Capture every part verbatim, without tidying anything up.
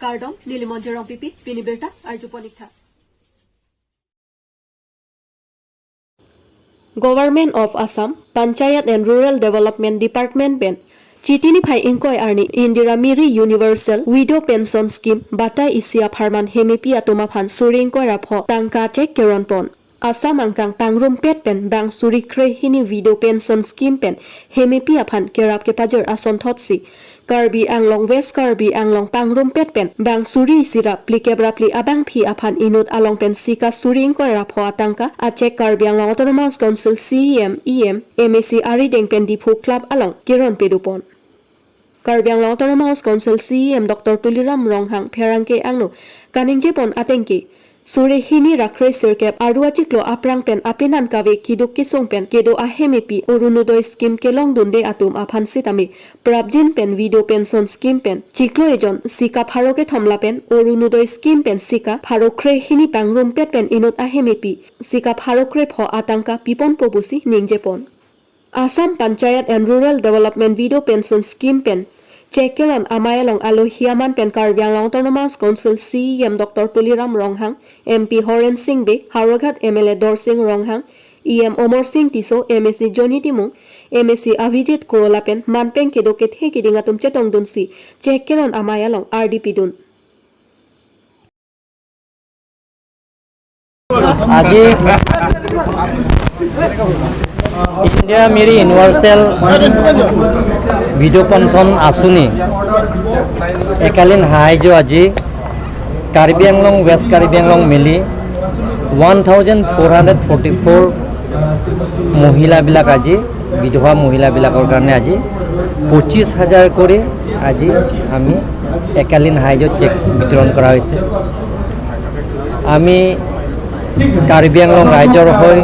Kardom, neli Monjir Rongpipi, pini birta arjupon ik tha. Government of Assam, Panchayat and Rural Development Department pen Chiti niphai ingkoi arni Indira Miri Universal Widow Pension Scheme batai isi apharman hemepi atum aphan suri ingkoi ra pho tangka cheque keron pon. Assam angkang pangrumpet pen bang suri kre hini Widow Pension Scheme pen hemepi aphan kerap kepajir asonthotsi Karbi Anglong, West Karbi Anglong pangrumpet pen bang suri isi ra phlikep ra phli abangpi aphan inut along pen sika suri ingkoi ra pho atangka a cheque Karbi Anglong Autonomous Council C E M, E M, M A C arideng pen Diphu Club along keron pedupon. Karbi Anglong Autonomous Council C E M Doctor Tuliram Ronghang pherangke angno kaningjepon atengke, suri hini ra kre sirkep aru achiklo aphrang pen apenan kave keduk kesung pen kedo ahemepi Orunodoi Scheme kelongdunde atum aphan sitame prapjin pen Widow Pension Scheme pen chiklo ejon sika pharo kethom lapen Orunodoi Scheme pen sika pharo kre hini pangrumpet pen inut ahemepi sika pharo kre pho atangka piponpo pusi ningjepon. Assam Panchayat and Rural Development Widow Pension Scheme pen cheque keron amei along alohi aman pen Karbi Anglong Autonomous Council C E M Doctor Tuliram Ronghang, M P Horen Sing Bey, Howraghat M L A Dorsing Ronghang, E M Omor Sing Tisso, M A C Johnny Timung, M A C Avijit Kro lapen manpeng kedo kethe keding atum chetongdunsi cheque keron amei along ardi pidun. আজি Indira Miri universal বিধৱা pension আঁচনি একালীন সাহায্য আজি Karbi Anglong, west Karbi Anglong মিলি one thousand four hundred forty four মহিলাবিলাক আজি, বিধৱা মহিলাবিলাকৰ কাৰণে আজি পঁচিছ হাজাৰ কৰি আজি আমি একালীন সাহায্য চেক বিতৰণ কৰা হৈছে। আমি কাৰ্বি আংলং ৰাইজৰ হৈ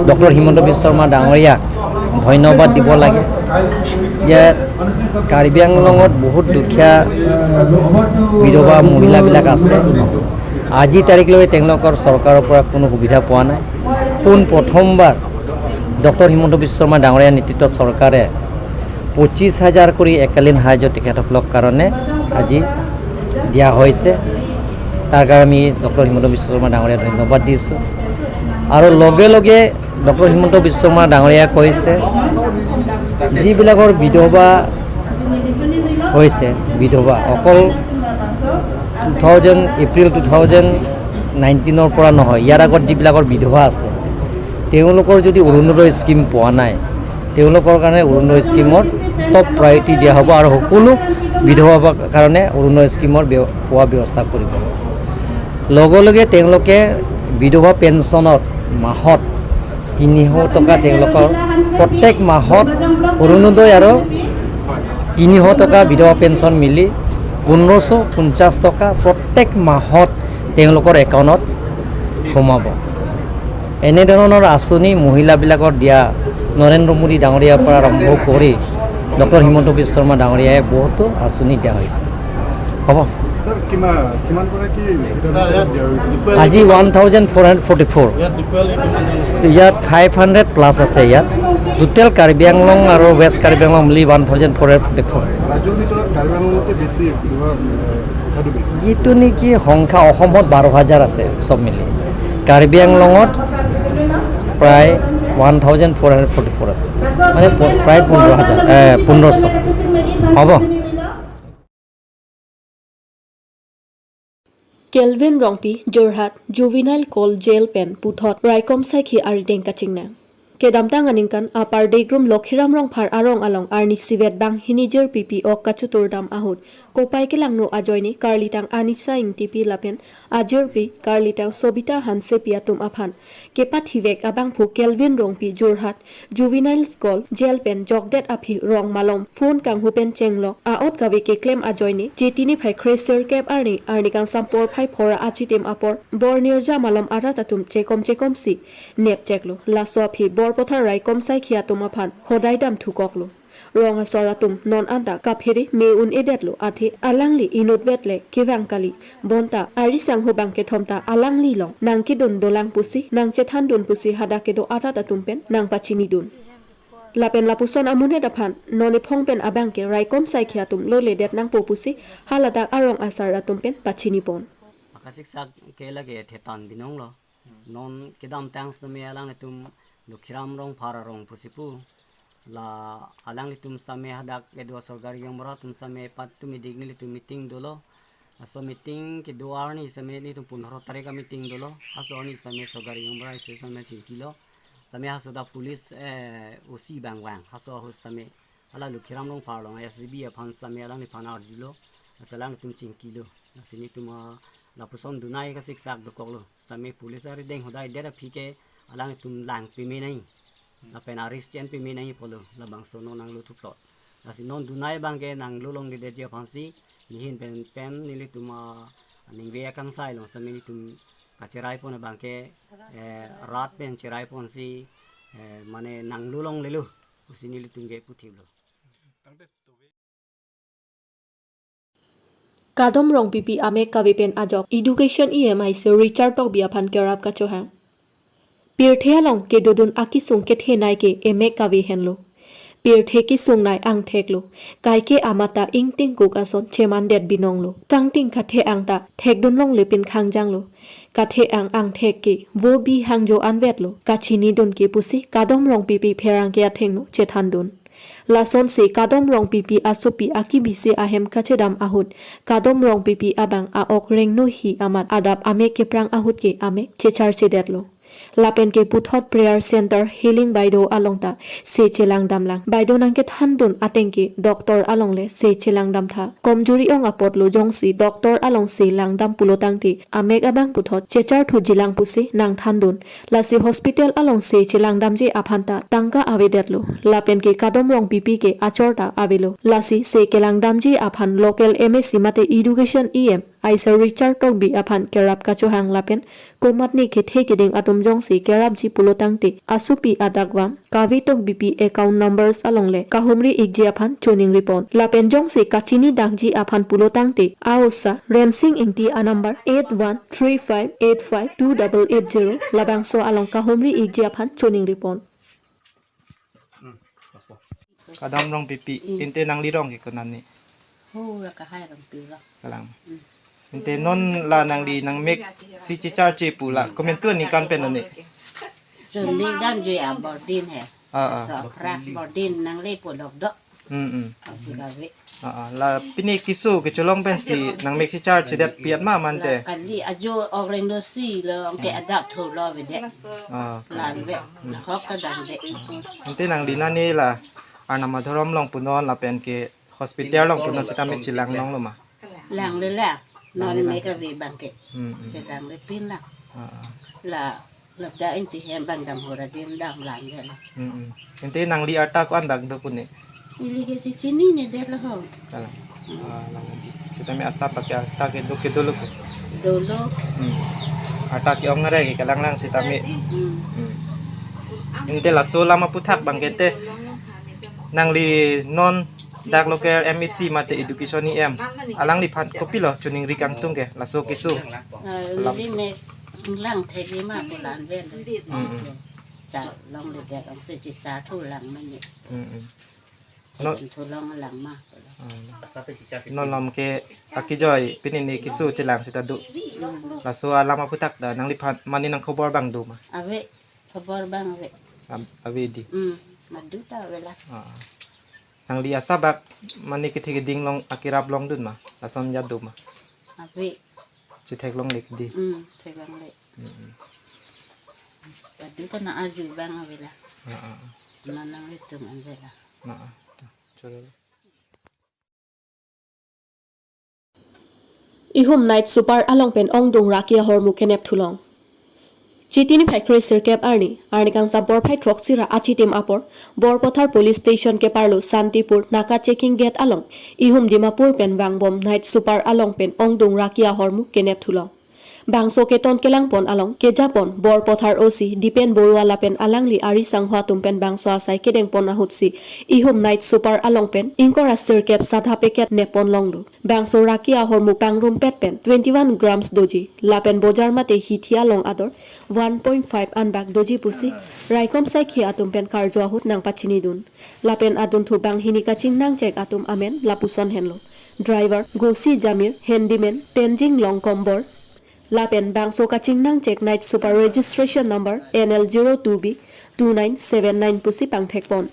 ডক্টৰ হিমন্ত বিশ্ব শৰ্মা ডাঙৰীয়াক ধন্যবাদ দিব লাগে। ইয়াত কাৰ্বি আংলঙত বহুত দুখীয়া বিধৱা মহিলাবিলাক আছে। আজি তাৰিখলৈ তেওঁলোকৰ চৰকাৰৰ পৰা কোনো সুবিধা পোৱা নাই। পোন প্ৰথমবাৰ ডক্টৰ হিমন্ত বিশ্ব শৰ্মা ডাঙৰীয়াৰ নেতৃত্বত চৰকাৰে পঁচিছ হাজাৰ কৰি একালীন সাহায্য তেখেতসকলক কাৰণে আজি দিয়া হৈছে। তাৰ কাৰণে আমি ডক্টৰ হিমন্ত বিশ্ব শৰ্মা ডাঙৰীয়াক ধন্যবাদ দিছোঁ। আৰু লগে লগে ডক্টৰ হিমন্ত বিশ্ব শৰ্মা ডাঙৰীয়াই কৈছে, যিবিলাকৰ বিধৱা হৈছে, বিধৱা অকল two thousand, April two thousand নাইনটিনৰ পৰা নহয়, ইয়াৰ আগত যিবিলাকৰ বিধৱা আছে, তেওঁলোকৰ যদি অৰুণোদয় স্কিম পোৱা নাই, তেওঁলোকৰ কাৰণে অৰুণোদয় স্কিমত টপ প্ৰায়ৰিটি দিয়া হ'ব আৰু সকলো বিধৱাৰ কাৰণে অৰুণোদয় স্কিমৰ ব্য-, পোৱা ব্যৱস্থা কৰিব। লগে লগে তেওঁলোকে বিধৱা পেঞ্চনত মাহত তিনিশ টকা তেওঁলোকৰ প্ৰত্যেক মাহত অৰুণোদয় আৰু তিনিশ টকা বিধৱা পেঞ্চন মিলি পোন্ধৰশ পঞ্চাছ টকা প্ৰত্যেক মাহত তেওঁলোকৰ একাউণ্টত সোমাব। এনেধৰণৰ আঁচনি মহিলাবিলাকক দিয়া নৰেন্দ্ৰ মোদী ডাঙৰীয়াৰ পৰা আৰম্ভ কৰি ডক্টৰ হিমন্ত বিশ্ব শৰ্মা ডাঙৰীয়াই বহুতো আঁচনি দিয়া হৈছে। হ'ব। ছাৰ, কিমান, কিমান গৰাকী ছাৰ, ইয়াত দিয়া হৈছে? আজি one thousand four hundred forty four. ইয়াত ডিফাৰেণ্ট কিমান জন আছে? ইয়াত ফাইভ হাণ্ড্ৰেড প্লাছ আছে। ইয়াত টোটেল কাৰ্বি আংলং আৰু ৱেষ্ট কাৰ্বি আংলং মিলি one thousand four hundred forty four. ৰাজ্যৰ ভিতৰত কাৰ্বি আংলঙতে বেছি বিধৱা, এ, সংখ্যাটো বেছি। যিটো নেকি সংখ্যা অসমত বাৰ হাজাৰ আছে চব মিলি, কাৰ্বি আংলঙত প্ৰায় one thousand four hundred forty four আছে, মানে প-, প্ৰায় পোন্ধৰ হাজাৰ, এ, পোন্ধৰশ। হ'ব। Kelvin Rongpi, Jorhat, Juvenile Cell Jail pen puthot raikom saikhi arideng kachingnang. Kedamtang aningkan Upper Degrum Lokhiram Rongphar arong along arnisi vet banghini jirpipi ok kachoturdam ahut kopai kelangno ajoine karlitang Anisa Ingtipi lapen ajirpi karlitang Sobita Hansepi atum aphan kepathivek abangphu Kelvin Rongpi Jorhat Juvenile Cell Jail pen jokdet aphi rong malom phone kanghu pen chenglok a-ot kave keklem ajoine Chiti niphai kre sirkep arni, arni kangsam porphai phora achitim apor bor nirja malom arat atum chekom chekomsi nepcheklo. Laso aphi Borpathar raikom saikhi atum aphan hodai dam thukoklo. Rong asor atum non anta kaphere me un-edetlo, athe alangli inutvet le kevang kali. Bonta ari sangho bang kethom ta alangli along nangkedun dolang pusi, nangchethandun pusi hadak kedo arat atum pen nangpachinidun. Lapen lapuson amonit aphan non ephong pen abang ke raikom saikhi atum loledet nangpo pusi haladak arong asar atum pen pachinipon. Akasiksak ke lake thetan binong lo. Non kedamtang sitame alanglitum Lukhiram Rongphar arong pusi pu. La alanglitum sitame hadak kedo sorkari gaonbura atum sitame patumi dik nelitum meeting dolo. Laso meeting kedo arni sitame nelitum pundro tarik a-meeting dolo. Laso arni sitame sorkari gaonbura isi sitame chingkilo. Sitame laso dak police, eh, O C bang vang. Laso ahut sitame hala Lukhiram Rongphar along S G B aphan sitame alangliphan arjulo. Laso alanglitum chingkilo. Lasi nelitum, ah, lapuson dunai kasiksak dokoklo. Sitame police arideng hodai det aphi ke alanglitum lang peme nai. Lapen arrest chen peme nai pulo, labangso non nanglo thuplot. Lasi non dunai abang ke nanglo longledetji aphansi, nihin pen pen nelitum, ah, ningve akangsai along sitame nelitum kacheraipon abang ke, eh, rat pen cheraiponsi, eh, mane nanglo longlelo pusi nelitum ke puthiplo. Kadom Rongpipi amek kave pen ajok Education E M aisi Richard Tokbi aphan kerap kachohang. Pirthe along kedodun akisung kethenei ke emek kave henlo. Pirthe kisungnei angtheklo. Kaike amat ta ingtingkuk ason chemandet binonglo. Kangting kathe-ang ta thekdun longle pen khangjanglo. Kathe-ang angthek ke vo bi hangjo anvetlo. Kachinidun ke pusi Kadom Rongpipi pherangke athengno chethandun. Lasonsi Kadom Rongpipi asopi akibisi ahem kachedam ahut, Kadom Rongpipi abang a-ok rengno hi amat adap amek keprang ahut ke amek checharchedetlo. Lapen ke puthot prayer center healing baido along ta se chelangdamlang. Baido nangkethandun ateng ke doctor along le se chelangdamtha. Komjuri ong apotlo jongsi doctor along se langdam pulo tangte amek abang puthot checharthujilang pusi nangthandun. Lasi hospital along se chelangdamji aphan ta tangka avedetlo. Lapen ke Kadom Rongpipi ke achor ta avelo. Lasi se kelangdamji aphan local M A C mate Education E M aisi Richard Tokbi aphan kerap kachohang lapen komatne kethe keding atum jongsi kerapji pulo tangte asopi adakvam kave Tokbipi account numbers along le kahumri ikji aphan choningripon. Lapen jongsi kachinidakji aphan pulo tangte a-osa Remsing Ingti a-number eight one three five eight five two double eight zero labangso along kahumri ikji aphan choningripon. Kadom Rongpipi, Mm. Ante nangli rong ke konane? Ho, ra kahai Rongpi lo. Kalang. Mm. Ante non la nangli nangmek si checharche pu la komantu aningkan pen nane? Choningdamji abordin he. Ah, ah. Laso aphrang bordin nangle pu lok do. Mm, mm. Lasi kave. Ah, ah. La pini keso kecholong pensi nangmek si checharchedet piat ma mante? La kali ajo ok rengno si lo, angke adap thulo avedet. Ah, la kali. Ave. Hmm. Lahok ta damde. Ante nangli nane la Arnam adhorom along punon lapen ke hospital along punon sitame chelang longlo ma? Langle la. Non, langle, mek kave abang ke. Hmm, hmm. Chelangle pin la. Ah, ah. La, la ta ingti hem abang dam hora dim dam langle la. Hmm, hmm. Ante nangli arta ko-an dak do pu ne? Ili ke chechinine detlo ho. Kalang. Hmm. Ah, lang di. Sitame asap pakai arta ke do ke dolo ko? Dolo. Hmm. Arta ke-ong re ke kalanglang sitame. Hmm. Hmm. Ante laso alam aphuthak abang ke te nangli non dak local M A C mate Education E M alangliphan kopilo choningri kangtung ke laso keso? Ah, alam. Neli mek lang thek ma pu la-an vel. Mm, mm. Char longledet ong si checharthu lang mane. Mm, mm. Non, thek thu long lang ma pu la. Ah. Non lam ke akejoi pini ne keso chelang seta do. Mm. Laso alam aphuthak ta nangliphan mane nangkhobor abang do ma? Ave, khobor abang ave. Ab-, ave di. Mm, madu ta ave la. Ah. Nangli asabak mane kethe keding along akerap longdun ma? Lason ajat do ma? Ave. Chethek longle ke di. Mm, thek longle. Mm, mm. Padu ta nang-arju abang ave la. Ah, ah, ah. Nang nanglitum an ave la. Ah, ah. Ta, cholo. Ihum night super along pen ongdung ra ke ahormu kenep thulong. Chiti niphai kre sirkep arni, arni kangsam porphai throksi ra achitim apor, Borpathar Police Station keparlo Santipur naka checking gate along, ihum Dimapur pen vangbom night super along pen ongdung ra ke ahormu kenep thulong. Bangso keton kelangpon along kejapon Borpothar O C Dipen Borua lapen alangli ari sangho atum pen bangso asai kedengpon ahutsi ihum night super along pen ingkor asirkep sadha packet nepon longlo. Bangso raki ahormu pangrumpet pen twenty-one grams doji lapen bojar mate hithi along ador one point five anbak doji pusi raikom saikhi atum pen karju ahut nangpachinidun. Lapen adunthu banghini kachingnangchek atum amen lapuson henlo: driver Gosi Jamir, handyman Tenjing Longkombor, lapen bangso kachingnangchek night super registration number N L zero two B two nine seven nine pusi pangthekpon.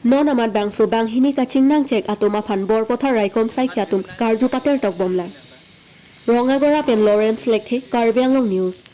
Non amat bangso banghini kachingnangchek atum aphan Borpothar raikom saikhi atum karju patertok bomlang. Rongagora pen Lawrence Lekthe, Karbi Anglong News.